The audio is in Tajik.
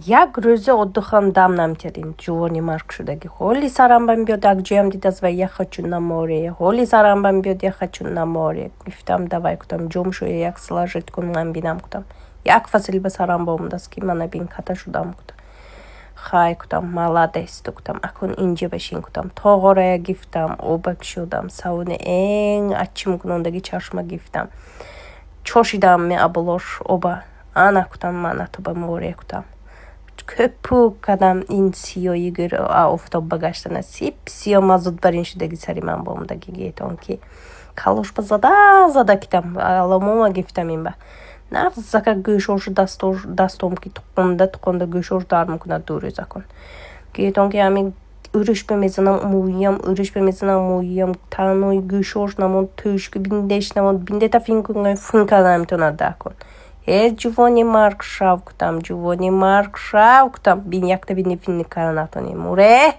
Як рӯзи отдыхам дам наметиҳад ин ҷувони марг шудагӣ. Ҳоли сарам ба мебиёд, як ҷоям дидааст ва я хочу на море. Ҳоли сарам ба мебиёд, я хочу на море. Гуфтам, давай, гуфтам, ҷом шӯя, як сложить кун, ман бинам, гуфтам. Як фасл ба сарам боомадааст, ки мана бин, ката шудам, гуфтам. Хай, гуфтам, молодец ту, гуфтам, акун инҷа бишин, гуфтам. Тоғорая гифтам, оба кушодам, савуни энг ачимкунондаги чашма гифтам. Чошидам меаболош оба. Ана, гуфтам, мана ту ба море, гуфтам. Кӯпук кардам, ин сиёҳи гӯр офтоб ба гаштана сип сиёҳ мазут бар ин шудаги сари ман боомадаги, гетон ки калошба зада зада китам, аламома гифтам ин ба. Нағзака гӯшошу дастом ки туқонда туқонда гӯшош дар мекунад 2 рӯз акун. Гетон ки ҳамин урушба мезанам, мӯям урушба мезанам, мӯям таънои гӯшош намонд, тӯшки биндеш намонд, биндета фин кун, фин карда наметавонад акун. Э, ҷувони марг шав, гуфтам, ҷувони марг шав, гуфтам, бин, якта бинди фин карда натонӣ, муре.